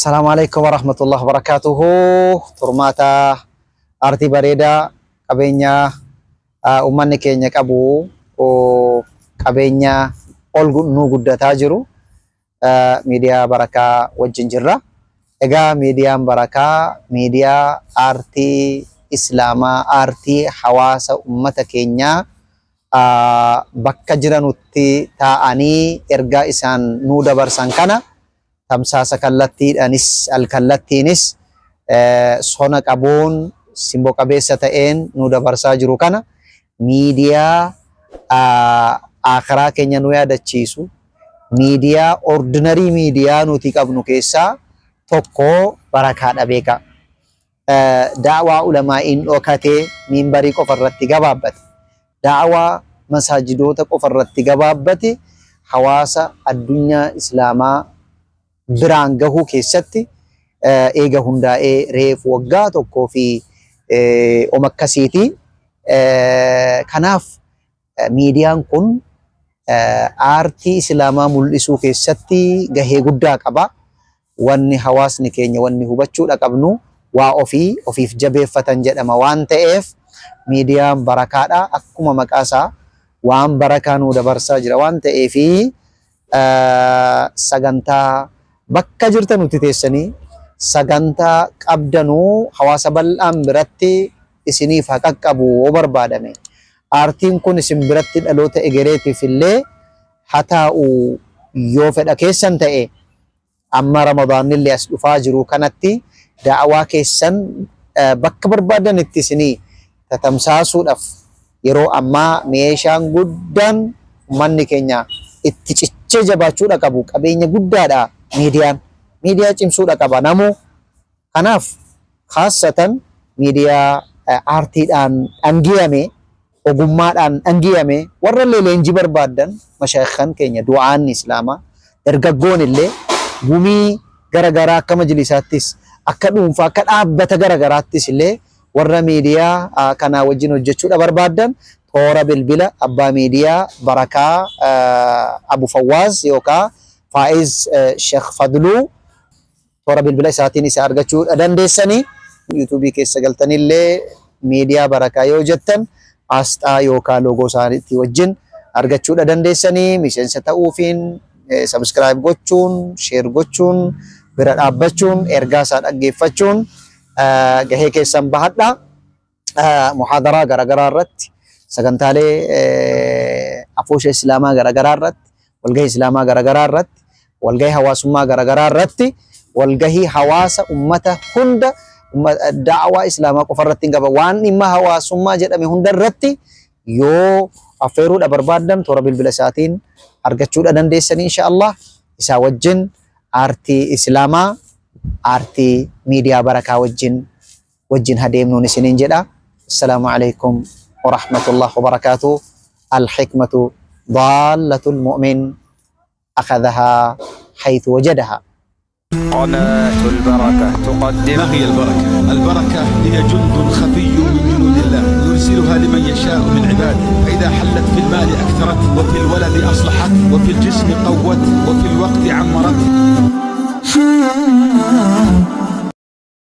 Asalaamu alaikum warahmatullahi wabarakatuhu. Turmaata aartii bareedaa qabeenya uummanni keenya qabu, qabeenya ol nuu guddataa jiru, miidiyaa Barakaa wajjin jirra. Egaa miidiyaan Barakaa miidiyaa aartii Islaamaa, aartii hawaasa uummata keenyaa bakka jiranutti taa'anii ergaa isaan nuu dabarsan kana tamsaasa kallattiidhaanis alkallattiinis sona qabuun simbo qabeessa ta'een nu dabarsaa jiru kana, miidiyaa akhiraa keenya nu yaadachiisu, miidiyaa ordinary miidiyaa nuti qabnu keessaa tokko Barakaadha beeka. Daawaa ulamaa'iin dhokatee miimbarii qofa irratti gabaabbate. Daawaa masaajidoota qofa irratti gabaabbate hawaasa addunyaa Islaamaa biraan gahuu keessatti eega hundaa'ee reefu waggaa tokkoo fi oma akkasiiti. Kanaaf miidiyaan kun aartii Islaamaa mul'isuu keessatti gahee guddaa qaba. Wanni hawaasni keenya wanni hubachuudha qabnu, waa ofii ofiif jabeeffatan jedhama waan ta'eef, miidiyaan Barakaadha. Akkuma maqaa isaa waan barakaa nuu dabarsaa jira waan ta'eefi, sagantaa bakka jirtan nuti teessanii sagantaa qabdanuu hawaasa bal'aan biratti isiniif haa qaqqabu yoo barbaadame, aartiin kun isin biratti dhaloota egereetiif illee haa taa'u yoo fedha keessan ta'e, amma Ramadaanillee as dhufaa jiru kanatti da'awaa keessan bakka barbaadanitti isinii tatamsaasuudhaaf yeroo ammaa meeshaan guddaan uummanni keenya itti cichee jabaachuudha qabu qabeenya guddaadha miidiyaan. Miidiyaa cimsuudha qaba namuu. Kanaaf kaassatan miidiyaa aartiidhaan dhangiyame, ogummaadhaan dhangiyame, warra illee leenjii barbaaddan, mashaayikhan keenya, du'aanni Islaamaa, dargaggoon illee gumii garagaraa akka majlisaattis, akka dhuunfaa, akka dhaabbata garagaraattis illee warra miidiyaa kanaa wajjin hojjechuudha barbaaddan, toora bilbila abbaa miidiyaa Barakaa Abu Fawwaaz yookaan Faa'iz Sheekh Fadluu toora bilbila isaatiin isa argachuu dandeessanii. Yuutuubii keessa galtanillee miidiyaa Barakaa yoo jettan asxaa yookaan loogoo isaaniitii wajjin argachuudha dandeessanii. Miseensa ta'uufiin, subscribe gochuun, share gochuun, bira dhaabbachuun, ergaa isaa dhaggeeffachuun gahee keessan bahadha. Muhaadaraa garaagaraa irratti, sagantaalee afoosha Islaamaa garaagaraa irratti, walgahii Islaamaa garaagaraa irratti, walgahii hawaasummaa garaagaraa irratti, walgahii hawaasa ummata hunda, da'awaa Islaamaa qofa irratti hin qaba, waan dhimma hawaasummaa jedhame hunda irratti yoo affeeruudha barbaaddan toora bilbila isaatiin argachuudha dandeessanii. Insha Allah isaa wajjin aartii Islaamaa, aartii miidiyaa Barakaa wajjin hadeemnuun isiniin jedha. Assalaamu alaikum warahmatullahi wabarakaatuh. Alhikmatu daalatul mu'min akhadhahaa haythu wajadahaa. قناة البركة تقدم. ما هي البركة؟ البركة هي جند خفي من جنود الله يرسلها لمن يشاء من عباده، فإذا حلت في المال أكثرت، وفي الولد أصلحت، وفي الجسم قوت، وفي الوقت عمرت.